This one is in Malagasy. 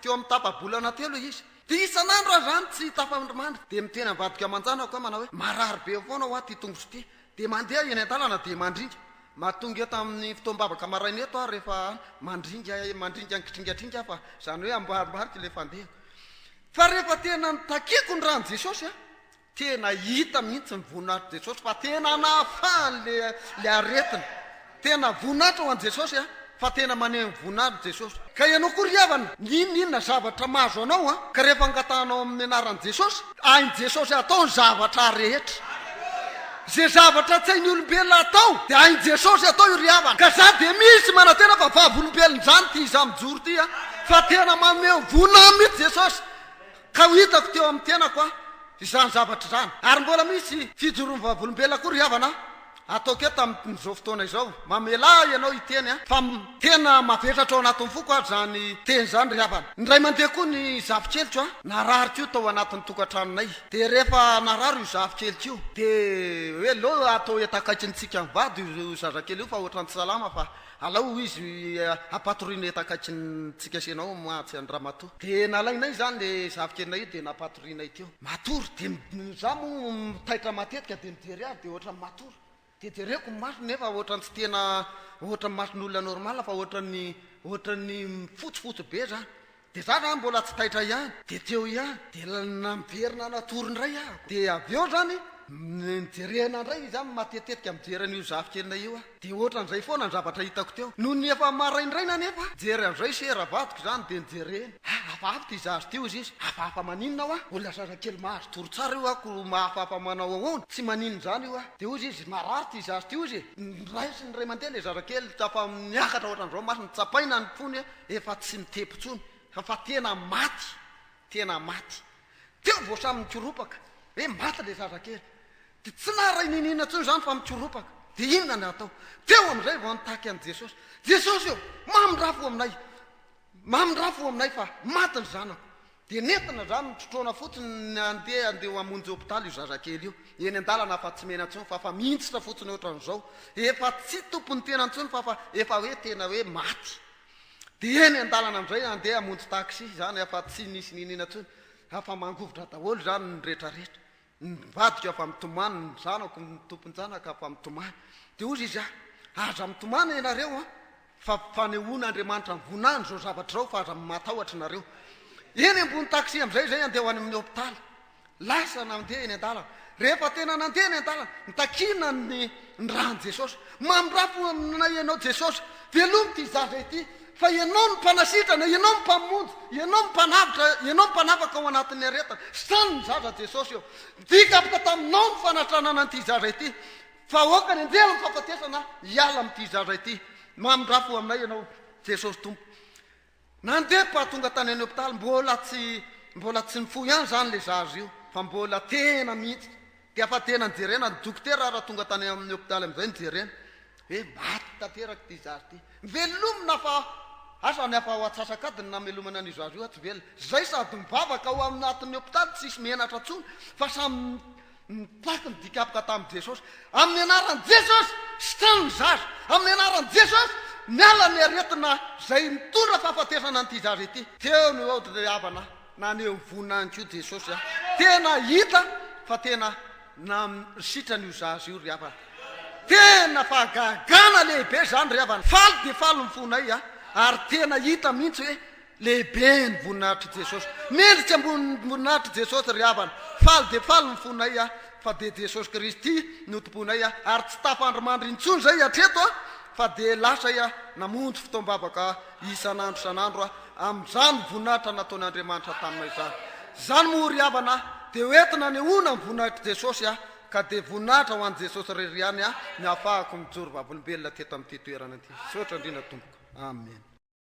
Teo amin'ny tapa-bolana teo ilay izy. Dia isan'andro aho izany tsy tafandrimandry. Dia miteny ambadika aman-janako aho manao hoe, marary be foana ho'a ity tongotro ity. Dia mandeha eny an-dalana dia mandringa. Mahatonga eto amin'ny fotoam-bavaka maraina eto aho rehefa mandringa, mandringa ankitringatringa aho fa izany hoe amboarimboariko ilay fandehako. Fa rehefa tena notakiako ny ran'i Jesosy an, Tena hita mihitsy ny voninahitr'i Jesosy fa tena nahafahany le le aretina. Tena voninahitra ho an'i Jesosy a! Fa tena maneho ny voninahitr'i Jesosy. Ka ianao koa ry havana, n'inon'inona zavatra mahazo anao a, ka rehefa angatahanao amin'ny anaran'i Jesosy, hain'i Jesosy atao ny zavatra rehetra. Ze zavatra tsy hain'ny olombelona atao dia hain'i Jesosy atao io ry havana. Ka za dia misy manantena fa vavolombelon'izany ity izaho mijoro ity a, fa tena maneho voninahiny mihitsy Jesosy. Ka ho hitako teo amin'ny tenako aho izany zavatra izany. Ary mbola misy fijoroan'ny vavolombelona koa ry havana ataoko eto amin'izao fotoana izao. Mamelà ahy ianao hiteny fa tena mavesatra ao anatin'ny foko aho izany teny izany ry havana. Indray mandeha koa ny zafikeliko narary koa tao anatin'ny tokantranonay. Dia rehefa narary io zafikeliko io dia hoe aleo atao eto akaikintsika mivady io zazakely io fa ohatran'ny tsy salama fa Alao izy hampatoriana eto akaikintsika sy ianao mantsy an ramatoa. Dia nalainay izany le zafikelinay io dia nampatorianay teo. Matory dia za moa taitra matetika dia mijery azy dia ohatran'ny matory. Dia jereko ny masony nefa ohatran'ny tsy tena ohatran'ny mason'olona normal fa ohatran'ny ohatran'ny fotsifotsy be zany. Dia za zany mbola tsy taitra ihany, dia teo ihany, dia miverina natory indray aho, dia avy eo zany nijerena indray izy zany matetitetika mijery an'io zafikelinay io aho, dia ohatran'izay foana ny zavatra hitako teo, nony efa maraindraina anefa nijery an'izay sera vadiko zany dia nijerena, ah hafahafa ity zaza ity hozy izy, hafahafa maninona hoa, mbola zazakely mahazo tory tsara io ako mahafahafa manao ahoana, tsy maninona izany io ah, dia hozy izy marary ity zaza ity hozy e, niraisin'ny ray aman-dreny ilay zazakely tafa niakatra ohatran'izao masony, tsapaina ny fony Efa tsy mitepo intsony fa fa tena maty, tena maty. Teo vao samy nikoropaka hoe maty ilay zazakely. Dia tsy naharay n'inon'inona intsony izany fa mikoropaka. Dia inona no atao? Teo amin'izay vao nitaky an'i Jesosy. Jesosy ô, mamindrafo aminay, mamindrafo aminay fa maty ny zanako. Dia nentina izany notrotroana fotsiny nandeha handeha hamonjy hopitaly io zazakely io. Eny an-dalana fa tsy mena intsony fa fa mihintsitra fotsiny ohatran'izao. Efa tsy tompon'ny tena intsony fa fa efa hoe tena hoe maty. Dia eny an-dalana amin'izay handeha hamonjy taxi izany fa tsy nisy niniana intsony. Fa mangovitra daholo izany ny rehetrarehetra. Ny vadiko efa mitomany, ny zanako, ny tompon-janaka efa mitomany. Dia hozy izy ah, aza mitomany ianareo an, fa fanehoan'Andriamanitra ny voninahiny izao zavatra izao fa aza matahotra nareo. Eny ambony taxi amin'izay izay andeha ho any amin'ny hopitaly. Lasa nandeha eny an-dalana. Rehefa tena nandeha eny an-dalana, nitakiana ny ny ran'i Jesosy. Mamindrafo aminay Ianao Jesosy. Velomy ity zaza ity. Fa Ianao no mpanasitrana, Ianao no mpamonjy, Ianao no mpanavotra, Ianao no mpanafaka ao anatin'ny aretina. Sitrano ny zaza Jesosy ô. Nidikapoka taminao ny fanatranana an'ity zaza ity. Fa aoka ny anjelin'ny fahafatesana hiala amin'ity zaza ity. Mamindrafo aminay Ianao Jesosy Tompo. Nandeha pa tonga tany any hopitaly mbola tsy mbola tsy nifoha ihany zany le zaza io fa mbola tena mihitsy dia fa tena nijerena ny dokotera raha tonga tany amin'ny hopitaly amizay nijerena hoe maty tanteraka ity zaza ity velomina fa asa ny afa ao atsasak'adiny namelomana an'io zaza io tsy velona zay sady mivavaka ao anatin'ny hopitaly tsisy menatra tsony fa samy Nitaky ny dikapoka tamin'i Jesosy. Amin'ny anaran'i Jesosy, sitrano ny zaza. Amin'ny anaran'i Jesosy, miala ny aretina izay mitondra fahafatesana an'ity zaza ity. Teo no eo ry havana, naneho voninahiny koa Jesosy a. Tena hita fa tena sitrana io zaza io ry havana. Tena fahagagana lehibe izany ry havana. Faly dia faly ny fonay a. Ary tena hita mihitsy hoe Lehibe ny voninahitr'i Jesosy. Mendrika ambony voninahitr'i Jesosy ry havana. Faly dia faly ny fonay a, fa dia Jesosy Kristy no tompoinay a, ary tsy tafandrimandry intsony izay hatreto a, fa dia lasa a namonjy fotoam-bavaka isan'andro isan'andro a, amin'izany voninahitra nataon'Andriamanitra taminay izany. Izany moa ry havana dia ho entina anehoana ny voninahitr'i Jesosy a, ka dia voninahitra ho an'i Jesosy irery ihany a, ny ahafahako mijoro vavolombelona teto amin'ity toerana ity. Misaotra indrindra tompoko. Amen.